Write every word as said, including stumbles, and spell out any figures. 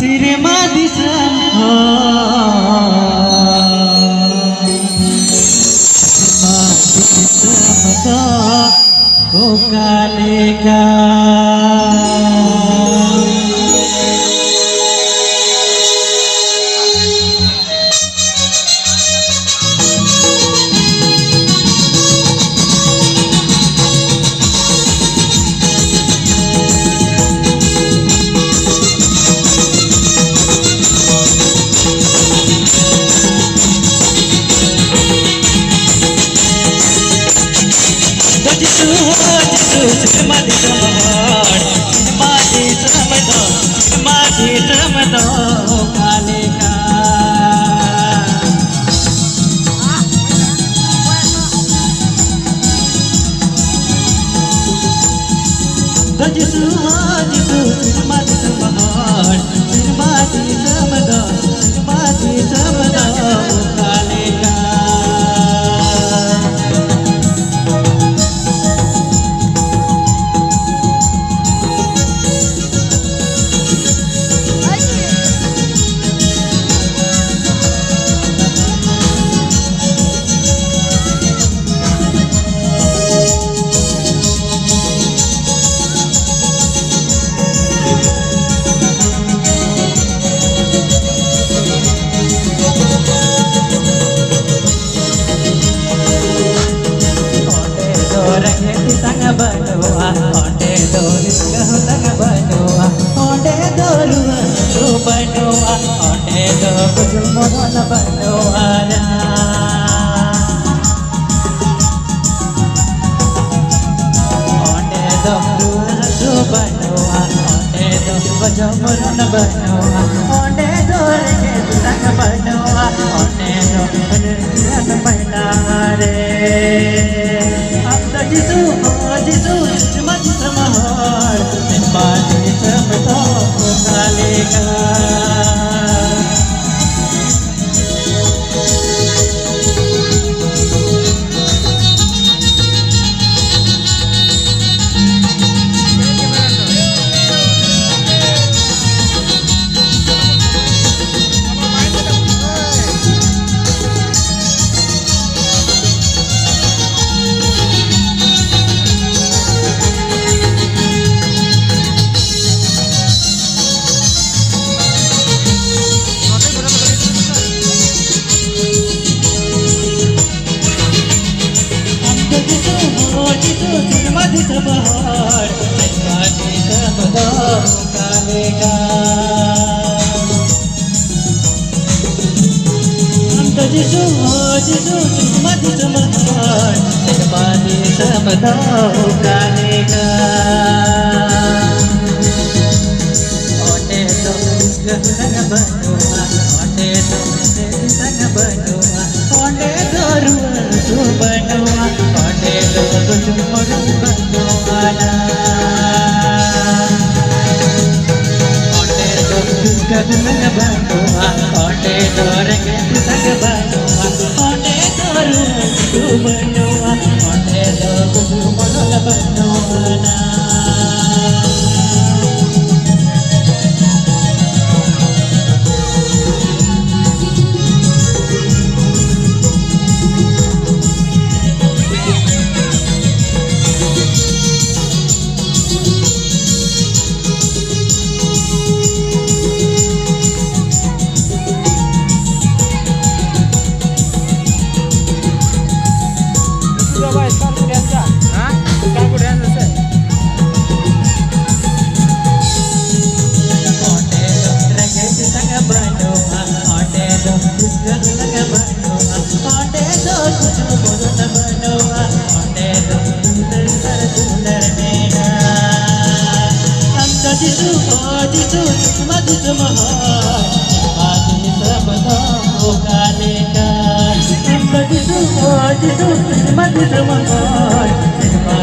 ᱥᱮᱨᱢᱟ ᱫᱤᱥᱚᱢ ᱦᱚᱲ, ᱥᱮᱨᱢᱟ ᱫᱤᱥᱚᱢ ᱫᱚ ᱚᱠᱟ ᱞᱮᱠᱟ? ᱫᱚ ᱡᱤᱥᱩ, ᱦᱚ ᱡᱤᱥᱩ, ᱥᱮᱨᱢᱟ ᱫᱤᱥᱚᱢ ᱦᱚᱲ, ᱥᱮᱨᱢᱟ ᱫᱤᱥᱚᱢ ᱫᱚ, ᱥᱮᱨᱢᱟ ᱫᱤᱥᱚᱢ ᱫᱚ ᱚᱠᱟ ᱞᱮᱠᱟ? ᱫᱚ ᱡᱤᱥᱩ, ᱦᱚ ᱡᱤᱥᱩ, ᱥᱮᱨᱢᱟ ᱫᱤᱥᱚᱢ ᱦᱚᱲ, ᱥᱮᱨᱢᱟ ᱫᱤᱥᱚᱢ ᱫᱚ, ᱥᱮᱨᱢᱟ ᱫᱤᱥᱚᱢ ᱫᱚ ᱚᱠᱟ ᱞᱮᱠᱟ? ᱚᱸᱰᱮ ᱫᱚ ᱨᱮᱸᱜᱮᱡ ᱛᱮᱛᱟᱝ ᱵᱟᱹᱱᱩᱜᱼᱟ, ᱚᱸᱰᱮ ᱫᱚ ᱨᱤᱥᱠᱟᱹ ᱦᱚᱸ ᱛᱟᱝ ᱵᱟᱹᱱᱩᱜᱼᱟ, ᱚᱸᱰᱮ ᱫᱚ ᱨᱩᱣᱟᱹ ᱦᱟᱹᱥᱩ ᱵᱟᱹᱱᱩᱜᱼᱟ, ᱚᱸᱰᱮ ᱫᱚ ᱜᱩᱡᱩᱜ ᱢᱚᱨᱚᱱ ᱵᱟᱹᱱᱩᱜᱼᱟ᱾ ᱚᱸᱰᱮ ᱫᱚ ᱨᱩᱣᱟᱹ ᱦᱟᱹᱥᱩ ᱵᱟᱹᱱᱩᱜᱼᱟ, ᱚᱸᱰᱮ ᱫᱚ ᱜᱚᱡᱚᱜ ᱢᱚᱨᱚᱱ ᱵᱟᱹᱱᱩᱜᱼᱟ, ᱚᱸᱰᱮ ᱫᱚ ᱨᱮᱸᱜᱮᱡ ᱛᱮᱛᱟᱝ ᱵᱟᱹᱱᱩᱜᱼᱟ, ᱚᱸᱰᱮ ᱫᱚ ᱨᱟᱹᱥᱠᱟᱹ ᱢᱮᱱᱟᱜᱼᱟ ᱨᱮ᱾ ᱟᱢ ᱫᱚ ᱡᱤᱥᱩ, ᱚ ᱡᱤᱥᱩ, ᱥᱮᱨᱢᱟ ᱫᱤᱥᱚᱢ ᱦᱚᱲ, ᱥᱮᱨᱢᱟ ᱫᱤᱥᱚᱢ ᱫᱚ ᱚᱠᱟ ᱞᱮᱠᱟ? ᱦᱚᱲ ᱥᱮᱨᱢᱟ ᱫᱤᱥᱚᱢ ᱫᱚ ᱚᱠᱟ ᱞᱮᱠᱟ? ᱟᱢ ᱫᱚ ᱡᱤᱥᱩ, ᱦᱚᱸ ᱡᱤᱥᱩ, ᱥᱮᱨᱢᱟ ᱫᱤᱥᱚᱢ ᱦᱚᱲ ᱥᱮᱨᱢᱟ ᱫᱤᱥᱚᱢ ᱫᱚ ᱚᱠᱟ ᱞᱮᱠᱟ? ᱚᱸᱰᱮ ᱫᱚ ᱨᱟᱹᱥᱠᱟᱹ ᱦᱩᱱᱟᱹᱝ ᱵᱟᱹᱱᱩᱜᱼᱟ, ᱚᱸᱰᱮ ᱫᱚ ᱥᱮᱨᱮᱧ ᱵᱟᱹᱱᱩᱜᱼᱟ, ᱚᱸᱰᱮ ᱫᱚ ᱨᱩᱣᱟᱹ ᱦᱟᱹᱥᱩ ᱵᱟᱹᱱᱩᱜᱼᱟ, ᱚᱸᱰᱮ ᱫᱚ ᱜᱩᱡᱩᱜ ᱵᱩᱨᱩᱜ ᱵᱟᱹᱱᱩᱜᱼᱟ ᱱᱟ᱾ ᱚᱸᱰᱮ ᱫᱚ ᱨᱟᱹᱥᱠᱟᱹ ᱦᱩᱱᱟᱹᱝ ᱵᱟᱹᱱᱩᱜᱼᱟ, ᱚᱸᱰᱮ ᱫᱚ ᱨᱮᱸᱜᱮᱡ ᱛᱮᱛᱟᱝ ᱵᱟᱹᱱᱩᱜᱼᱟ, ᱚᱸᱰᱮ ᱫᱚ ᱨᱩᱣᱟᱹ ᱦᱟᱹᱥᱩ ᱵᱟᱹᱱᱩᱜᱼᱟ, ᱚᱸᱰᱮ ᱫᱚ ᱜᱩᱡᱩᱜ ᱵᱩᱨᱩᱜ ᱵᱟᱹᱱᱩᱜᱼᱟ ᱱᱟ᱾ ᱦᱮᱸ? ᱚᱱᱠᱟ ᱠᱚ ᱰᱮᱱᱥ ᱟᱥᱮ? ᱚᱸᱰᱮ ᱫᱚ ᱨᱮᱸᱜᱮᱡ ᱛᱮᱛᱟᱝ ᱵᱟᱹᱱᱩᱜᱼᱟ, ᱚᱸᱰᱮ ᱫᱚ ᱨᱟᱹᱥᱠᱟᱹ ᱦᱩᱱᱟᱹᱝ ᱵᱟᱹᱱᱩᱜᱼᱟ, ᱚᱸᱰᱮ ᱫᱚ ᱠᱩᱪ ᱵᱚᱞᱚᱱ ᱵᱟᱹᱱᱩᱜᱼᱟ, ᱚᱸᱰᱮ ᱫᱚ ᱫᱩᱞᱟᱹᱲ ᱟᱨ ᱫᱩᱞᱟᱹᱲ ᱢᱮᱱᱟᱜᱼᱟ᱾ ᱟᱢ ᱫᱚ ᱡᱤᱥᱩ, ᱚ ᱡᱤᱥᱩ, ᱥᱮᱨᱢᱟ ᱫᱤᱥᱚᱢ ᱦᱚᱲ, ᱥᱮᱨᱢᱟ ᱫᱤᱥᱚᱢ ᱫᱚ ᱚᱠᱟ ᱞᱮᱠᱟ? ᱟᱢ ᱫᱚ ᱡᱤᱥᱩ, ᱚ ᱡᱤᱥᱩ, ᱥᱮᱨᱢᱟ ᱫᱤᱥᱚᱢ ᱦᱚᱲ, ᱥᱮᱨᱢᱟ